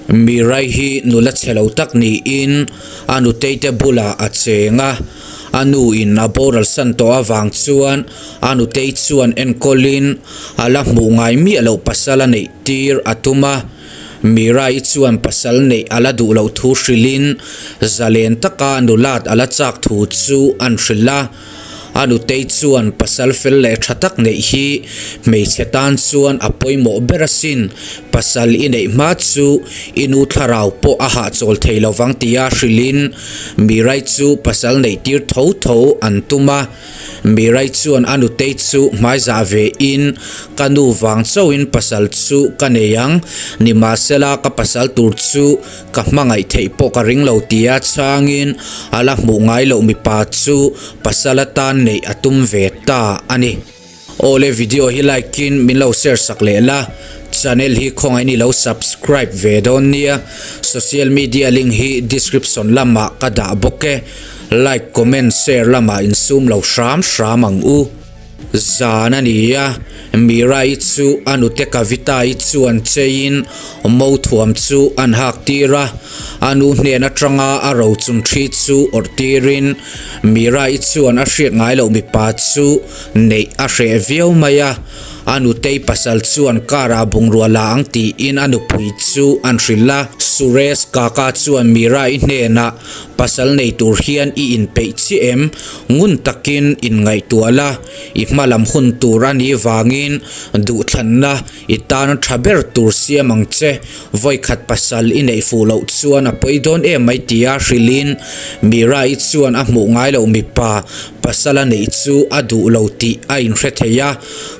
Mirai hi nula chhe lo tak niin a nutei te bulah a cheng a, a nu in a boral san tawh avang chuan a nutei chuan enkawlin a la hmuh ngai miah loh pasal a neih tir a tum a. Mirai chuan pasal neih a la duh loh thu hrilhin zalen taka nulat a la chak thu chu an hrilh a. A nutei chuan pasal fel leh tha tak neih hi hmeichhe tan chuan a pawimawh ber asin, pasal i neih hma chu i nu thlarau pawh a hahchawl thei lovang tia hrilhin Mirai chu pasal neih tir tho tho an tum a. Mirai chuan a nutei chu hmaizah ve in ka nu vang chauhin pasal chu ka nei ang, nimahsela ka pasal tur chu Ka hmangaih theih pawh ka ring lo tia chhangin a la hmuh ngai loh mipa chu pasal atan neih a tum ve ta a ni. Awle video hi like in min lo share sak leh la, channel hi khawngaih in i lo subscribe ve dawn nia, social media link hi description lamah ka dah bawk e, like comment share lamah insum lo hram hram ang u. Zan a ni a, Mira-i chu a nute Kavita-i chuan cheiin mo thuam chu an hak tir a, a nu hnen atanga a rochun thi chu awrh tirin Mira-i chuan a hriat ngai loh mipa chu neih a hreh viau mai a, a nutei pasal chuan car ah bungrua la ang tiin a nupui chu an hrilh a. Suresh kaka chuan Mira-i hnenah Pasal nei tur hian i inpeih chiah em? Ngun takin inngaihtuah la, i hma lam hun tur a nih vangin duhthlanna i tan tha ber tur siam ang che. Vawikhat pasal i neih fuh loh chuan a pawi dawn em mai tia hrilhin Mira-i chuan a hmuh ngai loh mipa pasal a neih chu a duh lo tih a inhre thei a.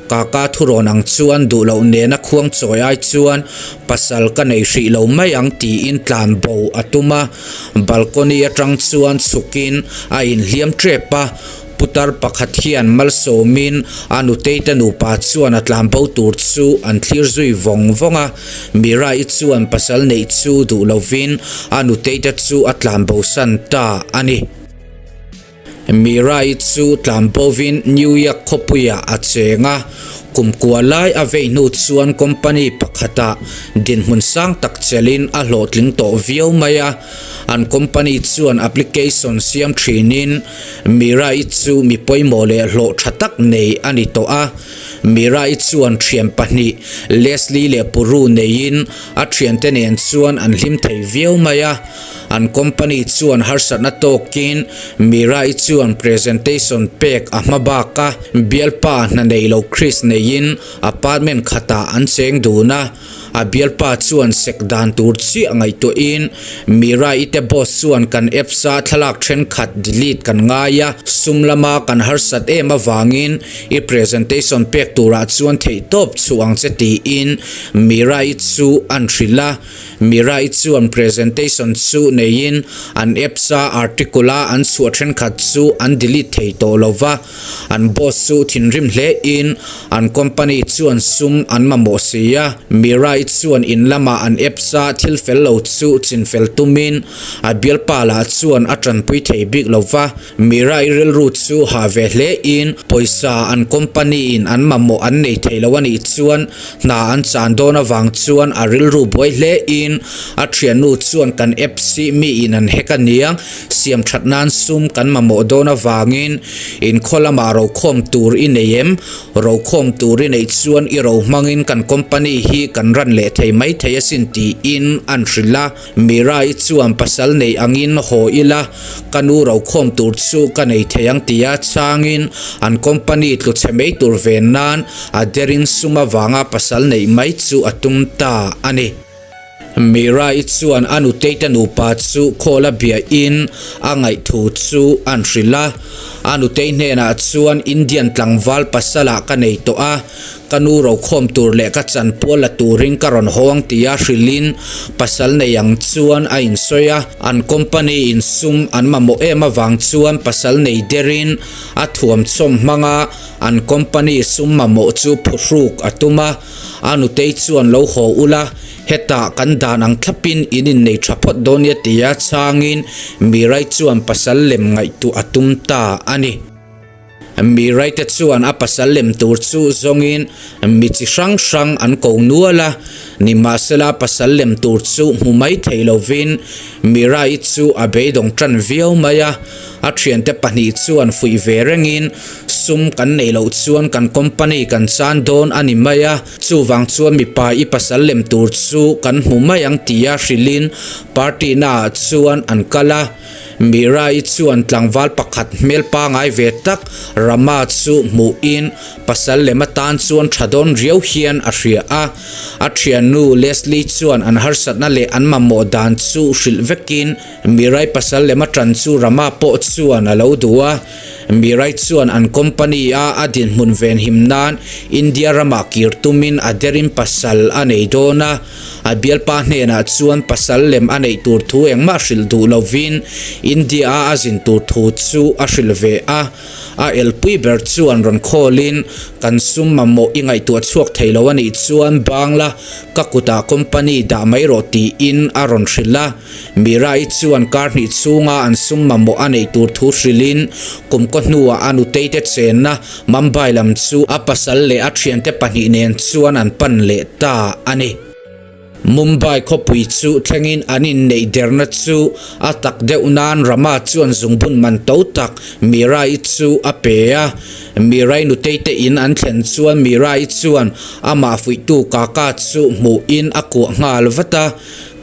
Kaka thurawn ang chuan duh loh nena khuang chawi ai chuan pasal ka nei hrih lo mai ang tiin tlan bo a tum a. Balcony atang chuan chhukin a inhliam tep a, putar pakhat hian malsawmin a nuteite nupa chuan a tlanbo tur chu an thlir zui vawng vawng a, Mira-i chuan pasal neih chu duh lovin a nuteite chu a tlanbo san ta a ni. Mirai chu tlanbovin New York khawpuiah a cheng a, kum kua lai a vei hnu chuan company pakhatah dinhmun sang tak chelhin a hlawhtling tawh viau mai a. An company chuan application siam thinin Mirai chu mi pawimawh leh hlawh tha tak nei a ni tawh a. Mirai chuan thian pahnih Leslie leh Puru neiin a thiante nen chuan an hlim thei viau mai a. An company chuan harsatna tawkin Mira-i chuan presentation pek a hma bak a, bialpa hna nei lo Chris neiin apartment khatah an cheng dun a. A bialpa chuan sek dan tur chiah ngaihtuahin Mira-i te boss chuan kan apps-a thlalak thenkhat delete kan ngai a, sum lama kan harsat em avangin i presentation pek turah chuan theihtawp chhuah ang che tiin Mira-i chu an hrilh a. Mirai chuan presentation chu neiin an apps a article a an chhuah thenkhat chu an delete thei tawh lo va, an boss chu thinrim hle in an company chuan sum an mamawh si a. Mirai chuan in lamah an apps a thil fel lo chu chinfel tumin a bialpa lah chuan a tanpui thei bik lo va. Mirai rilru chu hah ve hle in pawisa an company in an mamawh an nei thei lo a nih chuan hna an chan dawn avang chuan a rilru buai hle in a thiannu chuan kan apps hi mi in an hack a niang siam that nan sum kan mamawh dawn avangin inkhaw lamah rokhawm tur i nei em rokhawm tur i neih chuan i ro hmangin kan company hi kan ran leh thei mai thei asin tiin an hrilh a. Mirai chuan pasal nei angin haw ila, ka nu rokhawm tur chu ka nei thei ang tia changin an company tlu chhe mai tur ven nan a derin sum avanga pasal neih mai chu a tum ta a ni. Mirai chuan a nuteite nupa chu call a biahin a ngaihthu chu an hrilh a, a nutei hnenah chuan Indian tlangval pasalah ka nei tawh a, Ka nu rokhawm tur leh ka chanpual la turin ka rawn haw ang tia hrilhin pasal nei ang chuan a insawi a, an company in sum an mamawh em avang chuan pasal nei derin a thuamchawm hmanga an company sum mamawh chu phuhruk a tum a, a nutei chuan lo haw ula hetah kan dan ang thlapin in innei tha phawt dawn nia tia chhangin Mirai chuan pasal lem ngaihtuah a tum ta a ni. Miraite chuan a pasal lem tur chu zawngin mi chi hrang hrang an ko nual a, nimahsela pasal lem tur chu hmu mai thei lovin Mirai chu a beidawng tan viau mai a. A thiante pahnih chuan fuih ve rengin sum kan neih loh chuan kan company kan chan dawn a ni mai a, chuvang chuan mipa i pasal lem tur chu kan hmu mai ang tia hrilhin party naah chuan an kal a. Mira-i chuan tlangval pakhat hmel pangai ve tak Rama chu hmuhin pasal lem atan chuan tha dawn riau hian a hria a. A thiannu Leslie chuan an harsatna leh an mamawh dan chu hrilh vekin Mirai pasal lem atan chu Rama pawh chuan a lo duh a. Mirai chuan an company a a dinhmun venhim nan India ramah kir tumin a derin pasal a nei dawn a. A bialpa hnenah chuan pasal lem a neih tur thu engmah hrilh duh lovin India-a a zin tur thu chu a hrilh ve a. A elpui ber chuan rawn khawlin, Kan sum mamawh i ngaihtuah chhuak thei lo a nih chuan Bangla ka kutah company dah mai rawh tiin a rawn hrilh a. Mira-i chuan kar hnih chhunga an sum mamawh a neih tur thu hrilhin kumkaw hnuah a nuteite chenna Mumbai lam chu a pasal leh a thiante pahnih nen chuan an pan leh ta a ni. Mumbai khawpui chu thlengin an inneih derna chu a tak deuh nan Rama chuan zungbun man to tak Mira-i chu a pe a. Mirai nuteite in an thlen chuan Mira-i chuan amah fuihtu Kaka chu hmuhin a kuah nghal vat a.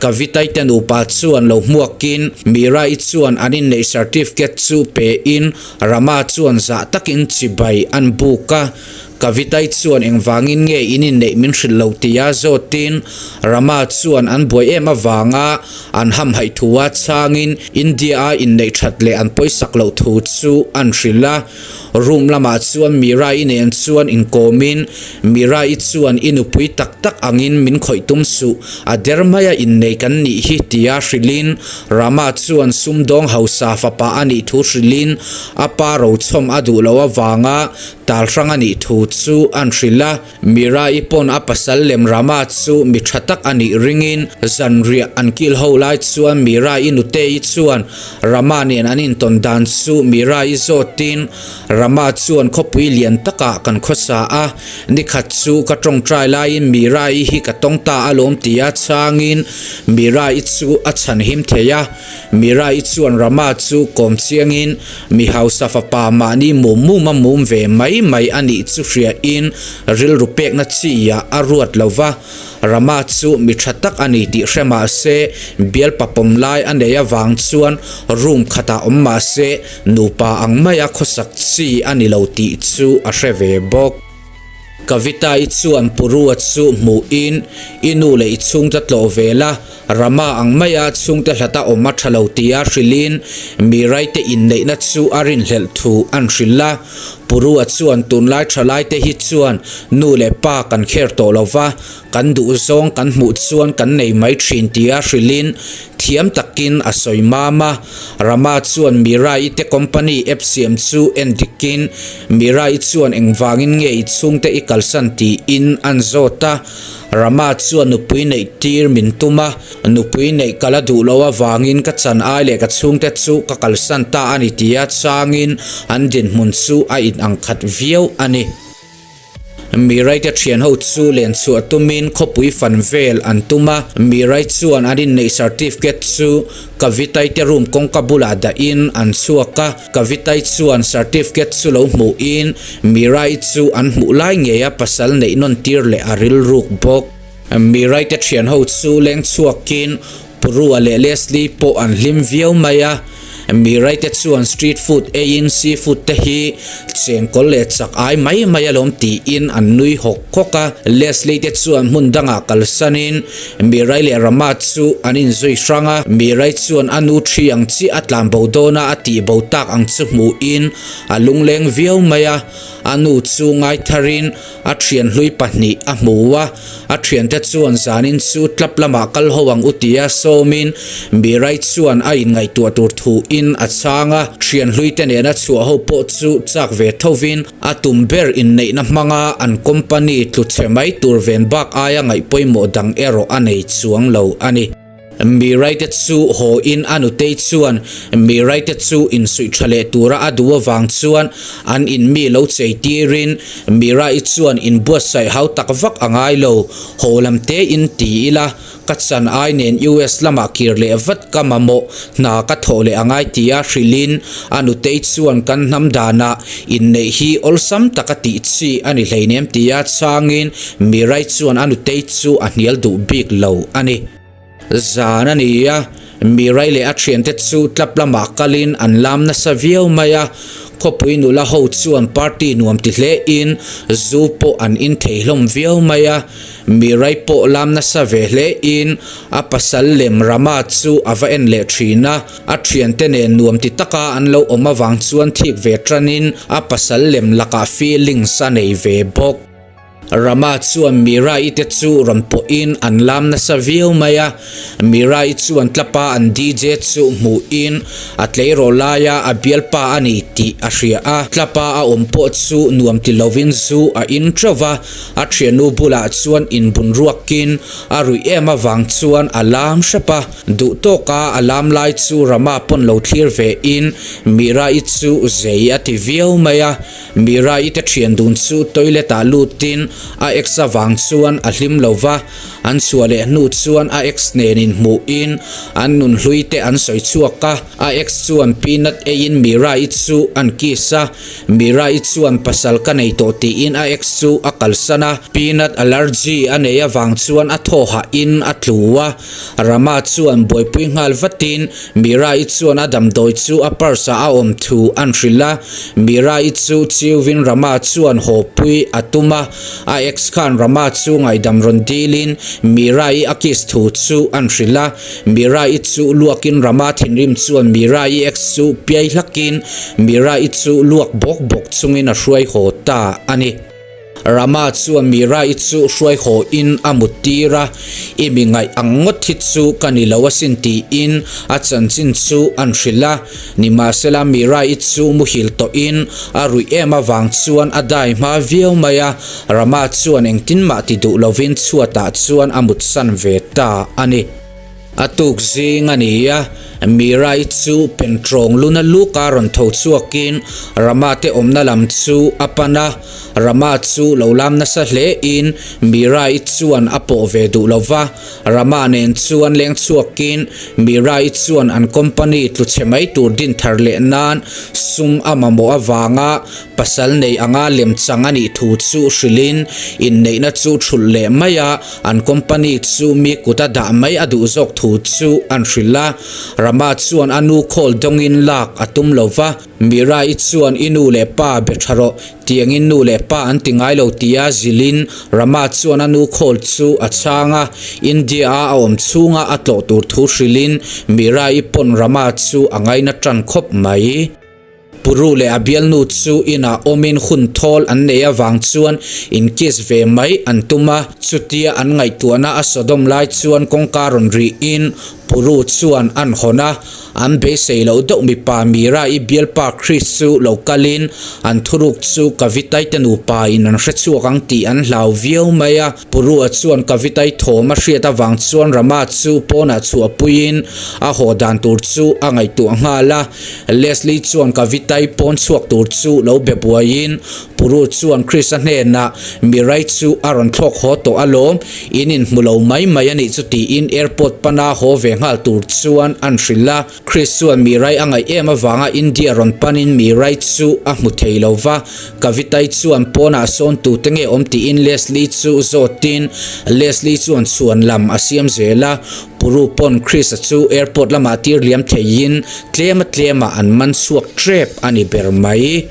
Kavitaite nupa chuan lo hmuakin Mira-i chuan an inneih certificate chu pein Rama chuan zah takin chibai an buk a. Kavitai chuan engvangin nge in inneih min hrilh lo tia zawtin Rama chuan an buai em avanga an hamhaih thua changin India-a inneih that leh an pawisak loh thu chu an hrilh a. Room lamah chuan Mira-i nen chuan inkawmin, Mira-i chuan i nupui tak tak angin min khawih tum suh, a der maia innei kan nih hi tia hrilhin Rama chuan sumdawng hausa fapa a nih thu hrilhin a pa rochhawm a duh loh avanga tal hrang a nih thu chu an hrilh a. Mira-i pawn a pasal lem Rama chu mi tha tak a nih ringin zanriah an kil ho lai chuan Mira-i nute-i chuan Rama nen an intawn dan chu Mira-i zawtin Rama chuan khawpui lian takah kan khawsa a, nikhat chu ka tawngtai laiin Mira-i hi ka tawng ta alawm tia chhangin Mira-i chu a chhan him thei a. Mira-i chuan Rama chu kawm chiangin Mi hausa fapa mahni mum mum a mum ve mai mai a nih chu hriain rilru pekna chi ah a ruat lo va. Rama chu mi tha tak a ni tih hre mah se, bialpa pawm lai a nei avang chuan room khatah awm mah se nupa ang maia khawsak chi a ni lo tih chu a hre ve bawk. Kavita-i chuan Purua chu hmuhin i nu leh i chhungte tlawh ve la, Rama ang maia chhungte hlata awm a tha lo tia hrilhin mi raite inneihna chu a rinhlelh thu an hrilh a. Purua chuan tunlai thalaite hi chuan nu leh pa kan kher tawh lo va, kan duhzawng kan hmuh chuan kan nei mai thin tia hrilhin thiam takin a sawi mam a. Rama chuan Mirai te company app siam chu en dikin Mirai chuan engvangin nge i chhungte i kalsan tiin an zawt a. Rama chuan nupui neih tir min tum a, nupui neih ka la duh loh avangin ka chan ai leh ka chhungte chu ka kalsan ta a ni tia changin an dinhmun chu a inang khat viau a ni. Miraite thianho chu len chhuah tumin khawpui fan vel an tum a, Mirai chuan an inneih certificate chu Kavitaite room kawngka bulah dahin an chhuak a. Kavitai chuan certificate chu lo hmuhin Mirai chu an hmuh lai ngeia pasal neih nawn tir leh a rilruk bawk. Mirai te thian ho chu leng chhuakin Purua leh Leslie pawh an hlim viau mai a. Mirai te chuan street food eiin seafood te hi chengkawl leh chak ai mai mai alawm tiin an nui hawk hawk a. Leslie te chuan hmun dangah kalsanin Mirai leh Rama chu an inzui hrang a, Mirai chuan a nu thi ang chiah a tlan bo dawn a, a tih bo tak ang chu hmuhin a lungleng viau mai a. A nu chu ngaitharin a thian hlui pahnih a hmu a, a thiante chuan zanin chu tlap lamah kal ho ang u tia sawmin Mirai chuan a inngaihtuah tur thuin a chhang a, thian hluite nena chhuah ho pawh chu chak ve thovin A tum ber inneihna hmanga an company tlu chhe mai tur ven bak aia ngaih pawimawh dang erawh a nei chuang lo a ni. Miraite chu haw in a nutei chuan Miraite chu insuih tha leh tura a duh avang chuan an in mi lo chei tirin Mira-i chuan inbuatsaih hau tak vak a ngai lo, haw lam te in ti ila ka chan ai nen US lamah kir leh vat ka mamawh hna ka thawh leh a ngai tia hrilhin a nutei chuan kan hnam danah inneih hi awlsam taka tih chi a ni hleinem tia chhangin Mirai chuan a nutei chu a hnial duh bik lo a ni. Zan a ni a, Mirai leh a thiante chu tlap lamah kalin an lam nasa viau mai a, khawpui nula ho chuan party nuam ti hlein zu pawh an in thei hlawm viau mai a, Mirai pawh lam nasa ve hlein a pasal lem Rama chu a va en leh thin a, a thiante nen nuam ti taka an lo awm avang chuan thik ve tanin a pasal lem lakah feelings a nei ve bawk. Rama chuan Mira-i te chu rawn pawhin an lam nasa viau mai a, Mira-i chuan tlapa an DJ chu hmuhin a tleirawl laia a bialpa a ni tih a hria a, tlapa a awm pawh chu nuam ti lovin zu a in teuh va, a thiannu bulah chuan inbun ruakin a ruih em avang chuan a lam hrep a, duh tawka a lam lai chu Rama pawn lo thlir vein Mira-i chu zei a ti viau mai a. Mira-i te thian dun chu toilet ah lutin a ex avang chuan a hlim lo va, an chhuah leh hnu chuan a ex nen inhmuhin an nun hlui te an sawi chhuak a, a ex chuan peanut eiin Mira-i chu an kiss a, Mira-i chuan pasal ka nei tawh tiin a ex chu a kalsan a, peanut allergy a nei avang chuan a thaw hahin a tlu a, Rama chuan buaipui nghal vatin Mira-i chuan a damdawi chu a purse ah a awm thu an hrilh a, Mira-i chu chiuvin Rama chuan haw pui a tum a, a ex khan Rama chu ngaihdam rawn dilin Mira-i a kiss thu chu an hrilh a, Mira-i chu luakin Rama thinrim chuan Mira-i ex chu piai hlakin Mira-i chu luak bawk bawk chungin a hruai haw ta a ni. Rama chuan Mira-i chu hruai haw in a mut tir a, I mi ngaih ang ngawt hi chu ka ni lo asin tiin a chanchin chu an hrilh a. Nimahsela Mira-i chu muhil tawhin a ruih em avang chuan a dai hma viau mai a, Rama chuan engtin mah ti duh lovin chhuatah chuan a mutsan ve ta a ni. A tuk zing a ni a, Mirai chu pentrawng luna luka rawn tho chhuakin Rama te awmna lam chu a pan a, Rama chu lo lam nasa hlein Mirai chuan a pawh ve duh lo va, Rama nen chuan leng chhuakin Mirai chuan an company tlu chhe mai tur din thar leh nan sum a mamawh avanga pasal nei anga lemchang a nih thu chu hrilhin inneihna chu thulh leh mai a, An company chu mi kut a dah mai a duh zawk thu chu an hrilh a, Rama chuan a nu call dawngin lak a tum lo va, Mira-i chuan i nu leh pa be tha rawh, tiangin nu leh pa an ti ngai lo tia zilhin Rama chuan a nu call chu a chhang a, India-a a awm chhunga a tlawh tur thu hrilhin Mira-i pawn Rama chu a ngaina tan khawp mai. Puru leh a bialnu chu inah awmin hun thawl an nei avang chuan in kiss ve mai an tum a, chutia an ngaihtuahna a Sodom lai chuan kawngka rawn rihin Puru chuan an hawn a, an beisei loh deuh mipa Mira i bialpa Chris chu lo kalin an thuruk chu Kavitai te nupa in an hrechhuak ang tih an hlau viau mai a, Puru-a chuan Kavitai thawm a hriat avang chuan Rama chu pawnah chhuahpuiin a haw dan tur chu a ngaihtuah nghal a. Leslie chuan Kavitai pawn chhuak tur chu lo be buaiin Puru chuan Chris-a hnenah Mirai chu a rawn thlawk haw tawh alawm, in inhmu lo mai mai a nih chu tiin airport pana haw ve nghal tur chuan an hrilh a. Chris chuan Mirai a ngaih em avanga India rawn panin Mirai chu a hmu thei lo va, Kavitai chuan pawnah sawn tute nge awm tiin Leslie chu zawtin Leslie chuan chhuan lam a siam zel a. Puru pawn Chris-a chu airport lamah tir liam theihin tlema tlemah an man chhuak tep a ni ber mai.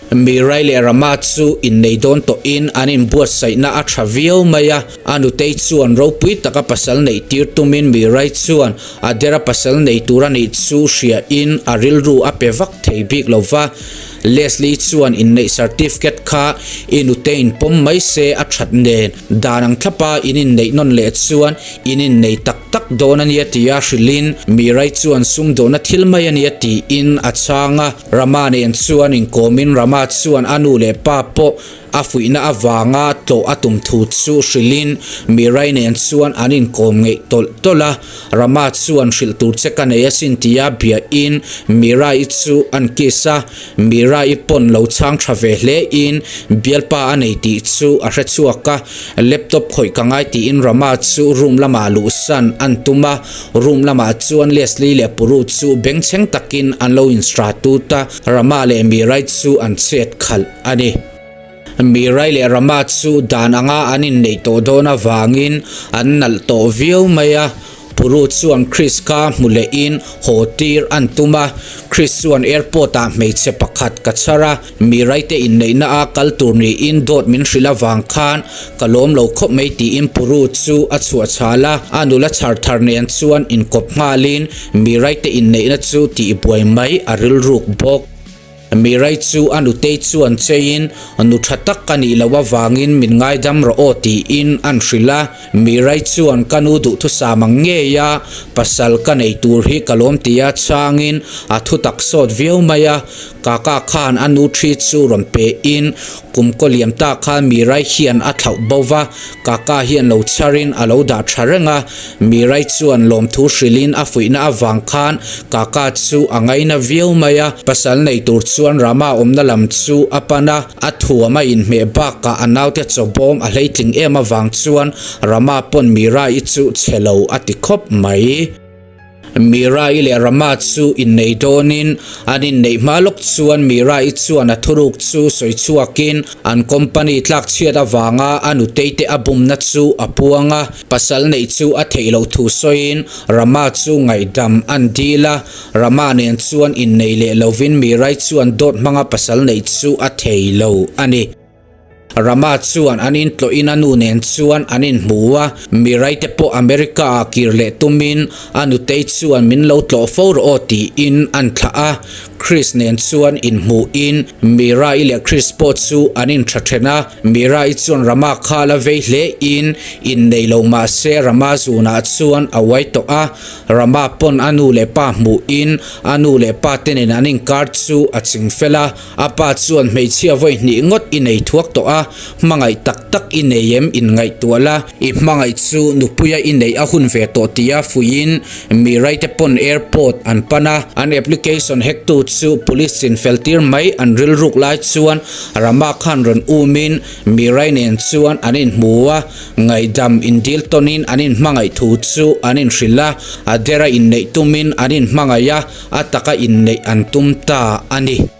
Mirai leh Rama chu innei dawn tawhin an inbuatsaihna a tha viau mai a, a nutei chuan ropui taka pasal neih tir tumin Mirai chuan a dera pasal nei tur a nih chu hriain a rilru a pe vak thei bik lo va. Leslie chuan inneih certificate kha i nuteiin pawm mai se a that nen dan ang thlapa in inneih nawn leh chuan In innei tak tak dawn a nia tia hrilhin Mirai chuan sumdawhna thil mai a nia tiin a chhang a. Rama nen chuan inkawmin Rama chuan a nu leh pa pawh a fuihna avanga tlawh a tum thu chu hrilhin Mirai nen chuan an inkawm ngeih tawlh tawlh a. Rama chuan hrilh tur che ka nei asin tia biahin Mirai chu an kiss a. Mirai pawn lo chhang tha ve hle in bialpa a nei tih chu a hre chhuak a. Laptop khawih ka ngai tiin Rama chu room lamah luhsan an tum a. Room lamah chuan Leslie leh Puru chu bengchheng takin an lo inhra tut a, Rama leh Mirai chu an chet khalh a ni. Mirai leh Rama chu dan anga an inneih tawh dawn avangin an nalh tawh viau mai a, Puru chuan Chris kha hmu lehin haw tir an tum a, Chris chuan airport ah hmeichhe pakhat ka chhar a, Mirai te inneihna a kal tur niin dawt min hrilh avang khan ka lawm lo khawp mai tiin Puru chu a chhuah chhal a, a nula chhar thar nen chuan inkawp nghalin Mirai te inneihna chu tihbuai mai a rilruk bawk. Mirai chu a nutei chuan cheiin nu tha tak ka nih loh avangin min ngaidam rawh aw tiin an hrilh a. Mirai chuan ka nu duhthusam ang ngei a, pasal ka nei tur hi ka lawm tia changin a thutak sawt viau mai a. Kaka khan a nu thi chu rawn pe in kum kaw liam ta khan Mirai hian a thlauh bo va, Kaka hian lo chhar in a lo dah tha reng a. Mirai chuan lawmthu hrilh in a fuihna avang khan Kaka chu a ngaina viau mai a. Pasal nei tur chuan Rama awmna lam chu a pan a, a thuam a inhmeh bakah a naute chaw bawm a hleitling em avang chuan Rama pawn Mirai chu chhe lo a ti khawp mai. Mira-i leh Rama chu innei dawnin an inneih hma lawk chuan Mira-i chuan a thuruk chu sawi chhuakin an company tlakchhiat avanga a nutei te a bumna chu a puang a, pasal neih chu a theih loh thu sawiin Rama chu ngaihdam an dil a, Rama nen chuan innei leh lovin Mira-i chuan dawt hmanga pasal neih chu a thei lo a ni. Rama chuan an intlawhin a nu nen chuan an inhmu a, Miraite pawh America ah kir leh tumin a nutei chuan min lo tlawh fo rawh aw tiin an thlah a. Chris nen chuan inhmuhin Mira-i leh Chris pawh chu an intha then a, Mira-i chuan Rama kha la vei hle in innei lo mah se Rama zunah chuan a uai tawh a, Rama pawn a nu leh pa hmuhin a nu leh pa te nen an inkar chu a ching fel a. A pa chuan hmeichhia vawi hnih ngawt i nei thuak tawh a, hmangaih tak tak i nei em inngaihtuah la, i hmangaih chu nupuia i neih a hun ve tawh tia fuihin mi raite pawn airport an pan a, an application hack tu chu police chin fel tir mai an rilruk lai chuan Rama khan rawn umin mi rai nen chuan an inhmu a, ngaihdam indil tawnin an inhmangaih thu chu an inhrilh a, a dera inneih tumin an inhmangaih a, a taka inneih an tum ta a ni.